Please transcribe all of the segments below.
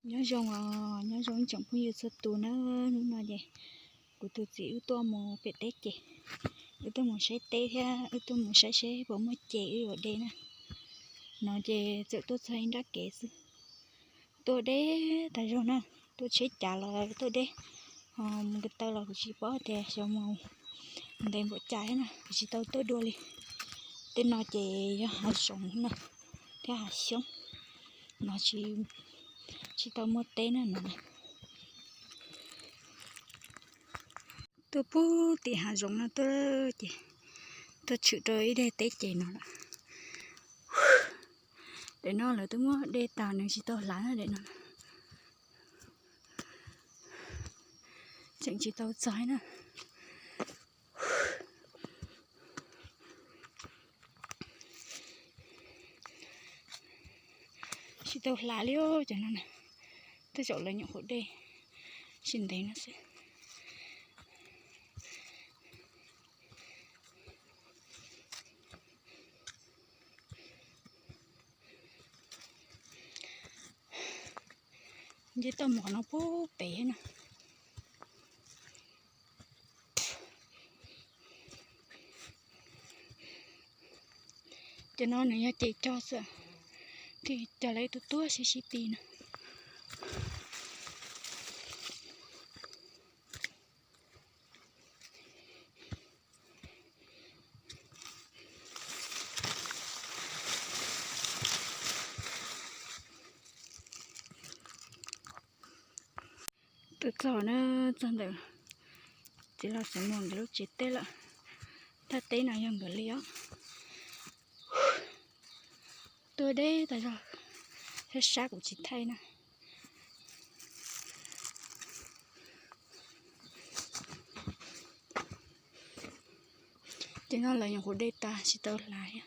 Nyob zoo os, nyob zoo ib tsoom phooj ywg txhua tus na. Hnub no ces kuv tus txiv wb tuaj mus pem teb ces wb tuaj mus saib teb thiab wb tuaj mus saib seb puas muaj ces wb yuav de na. No ces txawm tuaj txog ib nrab kev xwb, tuaj deb tas zog na, tuaj tsheb cav los tuaj deb, ho mus ko taw los kuv tsis paub tias xyov mus ntev npaum cas thiab na, kuv tsis tau tuaj dua li. Tej no ces yog hav zoov na, thiab hav xyoob, no tsis tau muaj teb na no. Tuaj pug tim hav zoov no tuaj ces tuaj tshwm rau ib daim teb ces no lawm. Daim no lawv twb muab de tas nws tsis tau hlav na daim no. Tseem tsis tau txog na. Tsis tau hlav li cov no na. Tej zaum lawv nyuam qhuav de tsis ntev no xwb. Nce toj mom no pub pem na. Cov no nws yog ces cog xwb, thiaj cog lawv ib tug tuag sib sib ti na. Tuaj txog na, txog ntawm txiv lau xeev muas nkawd lub tsev teb lawm. Thaj teb no yog nkawd li os. Tuaj deb tas zog, sab sab kuv tsis thaij na. Ces no lawv nyuam qhuav de tas tsis tau hlav thiab.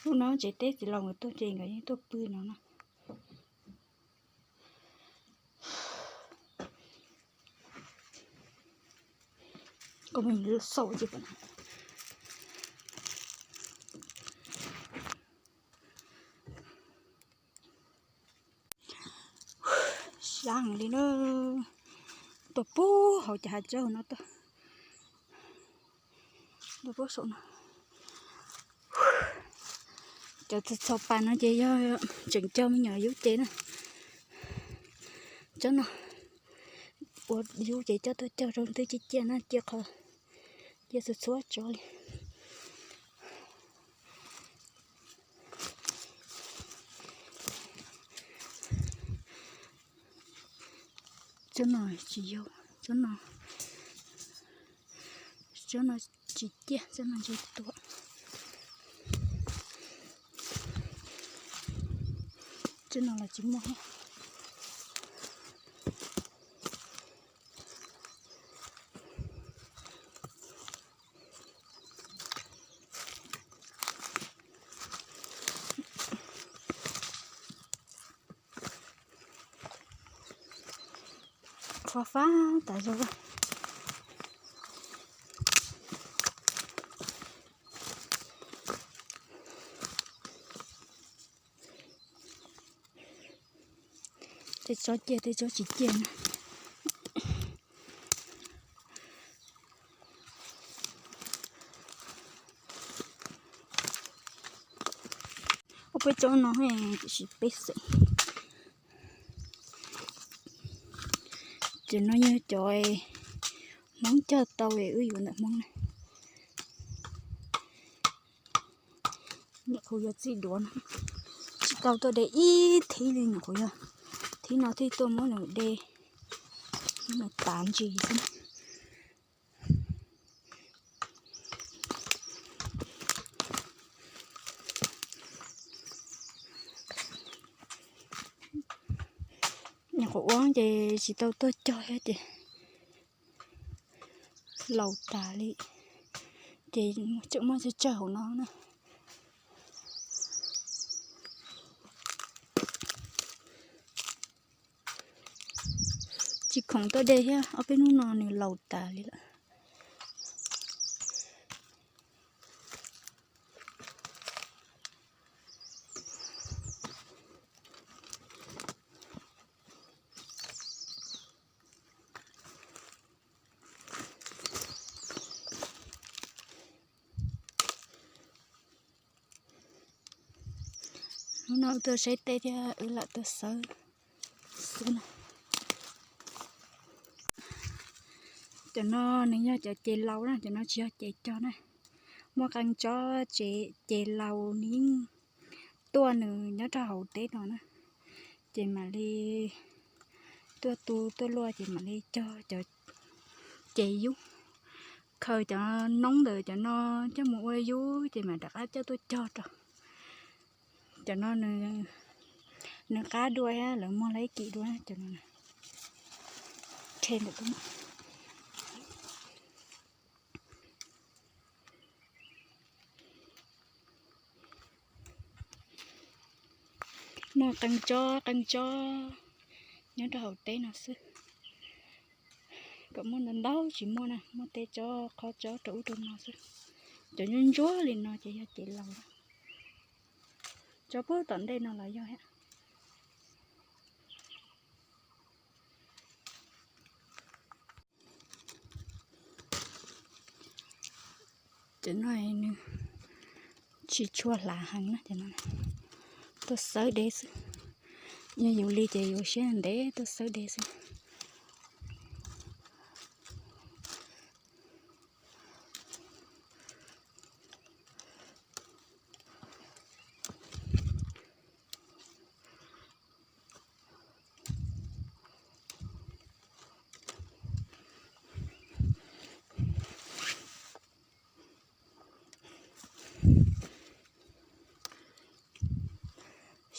Hnub no tsev teb txiv laus nkawd tuaj ces nkawd yeej tuaj pw no na. Koj mus xauj ces sab heev li na. Tuaj pub hauv cov hav tsawb no tuaj, tuaj pub saum no. Cov txhua txhua pas no ces yog tseem cog me nyuam yub cev na. Tsob no ua yub cev coj tuaj cog rau twb ciaj ciaj na, ciaj qhov, ciaj txhua txhua tsob li. Tsob no tsis yau, tsob no, tsob no tsis ciaj, tsob no ntse tuaj. Tsob no los tsis muaj. Fab fab tas zog. Tej tsob ciaj tej tsob tsis ciaj na. Ua peb tsob no tiam sis peb xeem. Ces no yog cov Hmoob cog tau wb yuav ntawm Hmoob na. Nyuam qhuav yuav txij duav no, tsis tau tuaj de ib thib li, nyuam qhuav yog thib no thiaj tuaj muab nws de, muab nws tav ntsis xwb. Nyuam qhuav ua ces tsis tau tuaj cog thiab ces laus tas li, Ces tseem muaj tsawg tsawg hauv no na. Tsis khoom tuaj de thiab, ob peb hnub no nws laus tas li lawm. Hnub no wb tuaj saib teb thiab wb lam tuaj xawb xwb na. Cov no nws yog cov ces laus na, cov no tsis yog ces cog na. Muaj qee tsob ces laus nws yeej tuaj nws nyob rau hauv teb no na, ces mam li tuaj tu tuaj luaj ces mam li cog cov ces yub. Khaws cov noob ntawm cov no coj mus ua yub ces mam rov qab coj tuaj cog rau. Cov no nws qab dua thiab lawv muag laib kim dua cov no. Muaj qee tsob qee tsob nyob rau hauv teb no xwb. Kom muaj ntau ntau tsis muaj na, muaj tej tsob qhov tsob rau ub rau no xwb. Cov ntsuab ntsuab li no ces yog ces laus. Tsob puag tom ntej no los yog thiab. Cov no nws tsis tshua hlav heev na, cov no tuaj xawb deb xwb. Yog yus li ces yus siab ntev tuaj xawb deb xwb.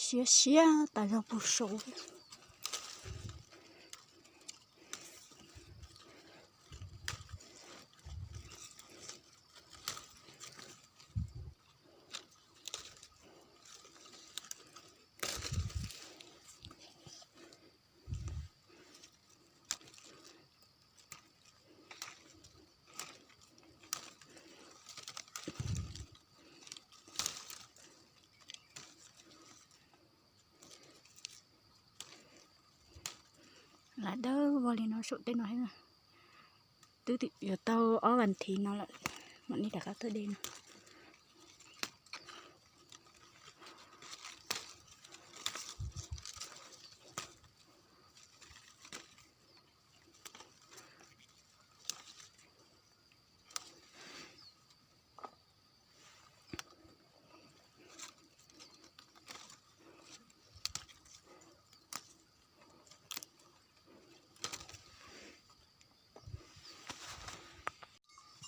Siab siab tas zog puag saud. Lam dawb vog li no saum tej no thiab. Twb yuav tau ob vas thiv no lawm, mam li rov qab tuaj de no.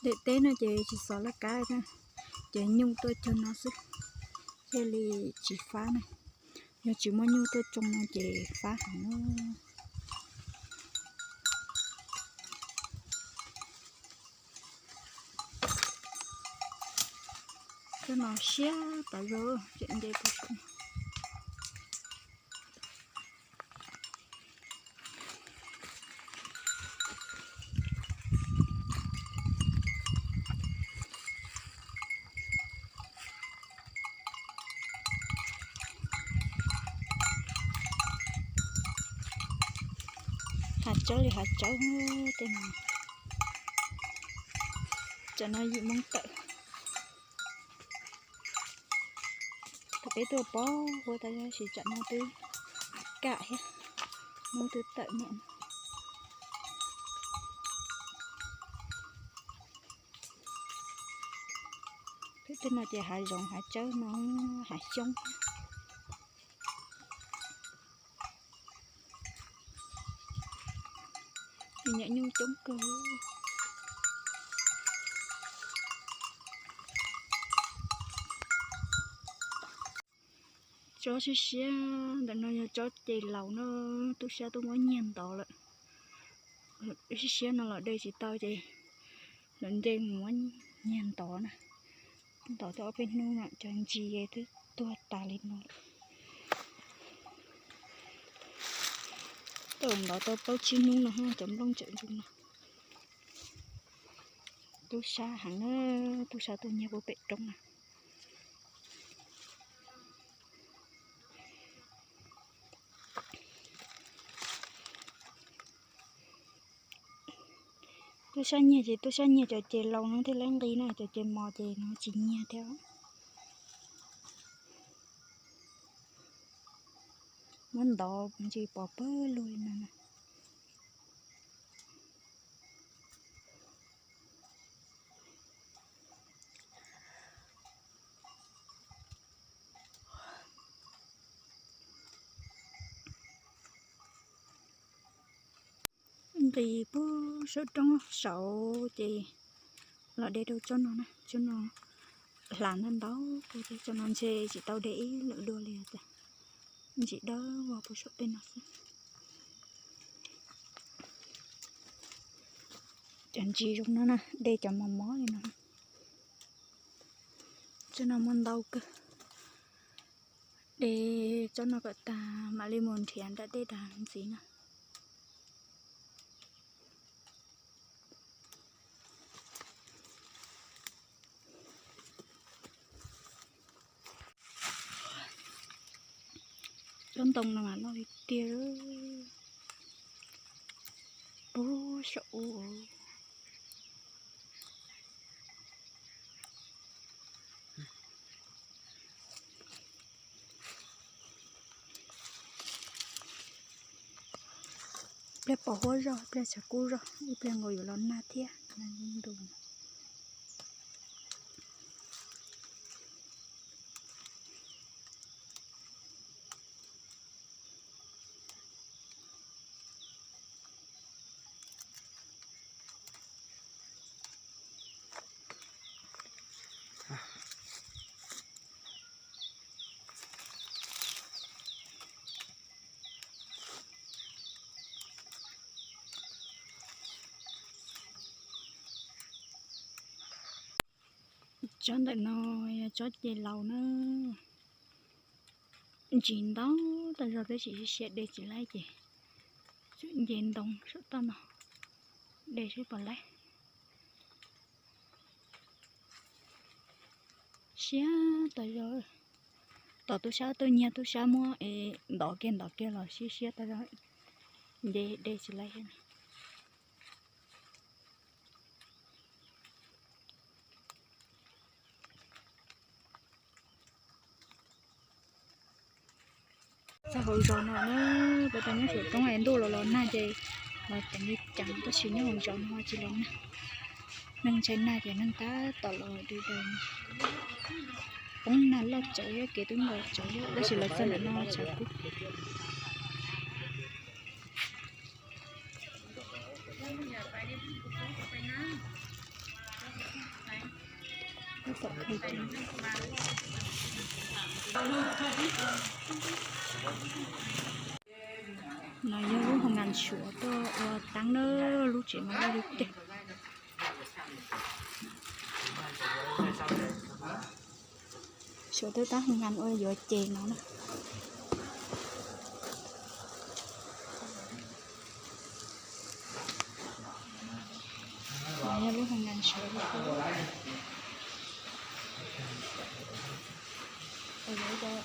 Daim teb no ces tsis xov laj kab na, ces nyuj tuaj cog no xwb, thiaj li tsis fab na. Yog tsis muaj nyuj tuaj tsoo no ces fab heev. Cov no siab tas zog, tseem nce puag saum. Hav tsawb li hav tsawb tej no. Tsam no yim moo tawm. Thaum peb tuaj poob huab tab sis tsam no twb kam thiab, hnub twb tawm niam. Peb tej no ces hav zoov hav tsawb no, hav xyoob. Nws nyam nyuj coob kawg. Tsob siab siab ntawm no yog tsob ces laus na, tub sab tuaj muab nyiag ntov lawm. Siab siab no los de tsis tau ces lawv nce mus muab nyiag. Nyiag ntov na, ntov tau ob peb hnub no cov ntsis twb tuag tas li no. Twb ntov tau plaub tsib hnub no cov nplooj tseem ntws no. Tub sab heev na, tub sab tuaj nyiag puag pem roob na. Tub sab nyiag ces tub sab nyiag cov ces laus no thiaj li nqi na, cov ces mos ces no tsis nyiag thiab. Muab ntov ntsis pov pawg lug li no. Nqis puag saum roob saud ces los de rau tsob no na, tsob no hla ntau ntau, tsob no ntshe tsis tau de ib lwm dua li os. Ntsis dawb vog puag saum tej no xwb. Cov ntsis zoo no na, de cov mos mos li no. Tsob no muaj ntau kawg. De tsob no kom tag mam li mus nrhiav nram dej dag ntxiv na. Tsob ntoo no mas loj li tiag. Puag saum ub. Pliag pos huab zog, pliag tshav kub zog, ib pliag nkaus yuav los nag thiab. Tsob ntawm no yog tsob ces laus na. Ntsis ntau tas zog peb tsis siab de tsis laib ces nce ntoo saum toj no de seb puas laib. Siab tas zog, tom tub sab tuaj nyiag tub sab muab es ntov kiag ntov kiag los siab siab tas zog, nce de tsis laib thiab. Txog hauv zos no na, puas tau nyob saum roob es ntuj los los nag ces los ceev li ceev, tab sis nyob hauv zos no tsis los nag. Neeg ntshai nag ces neeg tab tom los dub daws. Poob nag loj tsawv thiab, kev twb nkaus tsawv thiab, tab sis los txog ntawm no tshav kub. No yog lub hoo nkas suav tuaj ua tab na, lub tsev mas loj li tiag. Suav tuaj tab hoo nkas ua yuav ces no na. No yog lub hoo nkas suav, ua yuav cov